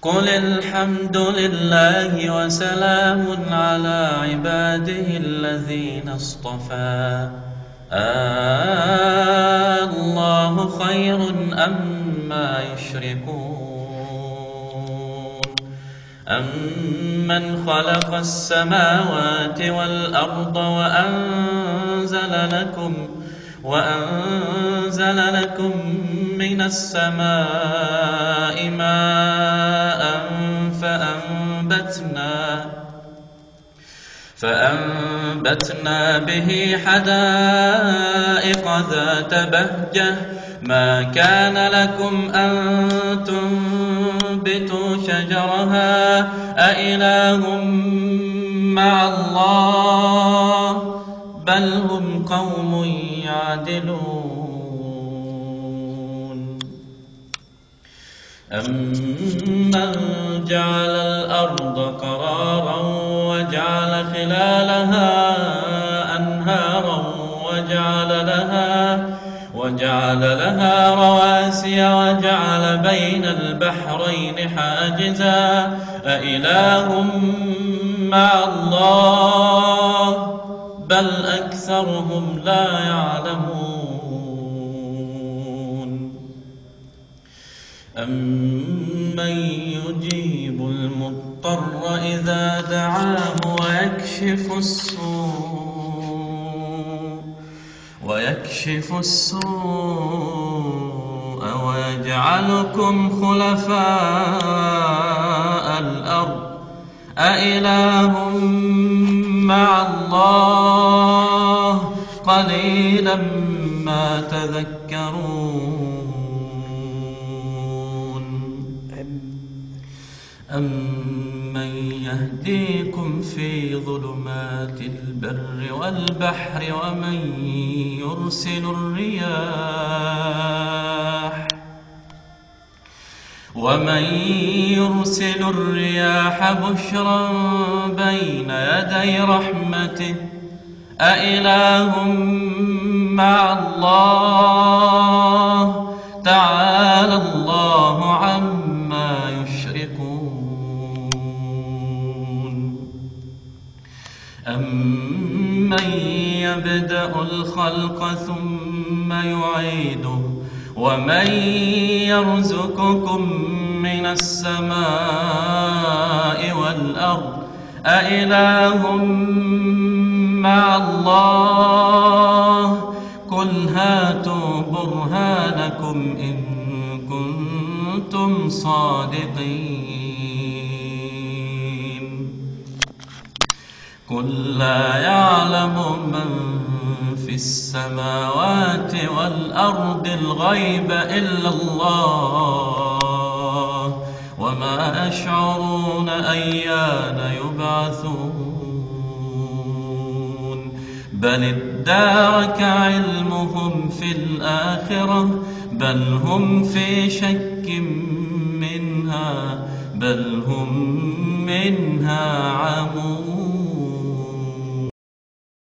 قل الحمد لله وسلام على عباده الذين اصطفى الله خير أما يشركون أمن خلق السماوات والأرض وأنزل لكم من السماء ماء فأنبتنا به حدائق ذات بهجة ما كان لكم أن تنبتوا شجرها أإله مع الله بل هم قوم يعدلون أمن جعل الأرض قرارا وجعل خلالها أنهارا وجعل لها رواسي وجعل بين البحرين حاجزا أإله مع الله بل أكثرهم لا يعلمون أمن يجيب المضطر إذا دعاه ويكشف السوء ويجعلكم خلفاء الأرض أإله مع الله قليلا ما تذكرون أمن يهديكم في ظلمات البر والبحر ومن يرسل الرياح بشرا بين يدي رحمته أإله مع الله تعالى الله عما يشركون أمن يبدأ الخلق ثم يعيده ومن يرزقكم من السماء والأرض أإله مع الله قل هاتوا برهانكم إن كنتم صادقين قل لا يعلم من في السماوات والأرض الغيب إلا الله وما يشعرون أيان يبعثون بل ادارك علمهم في الآخرة بل هم في شك منها بل هم منها عمون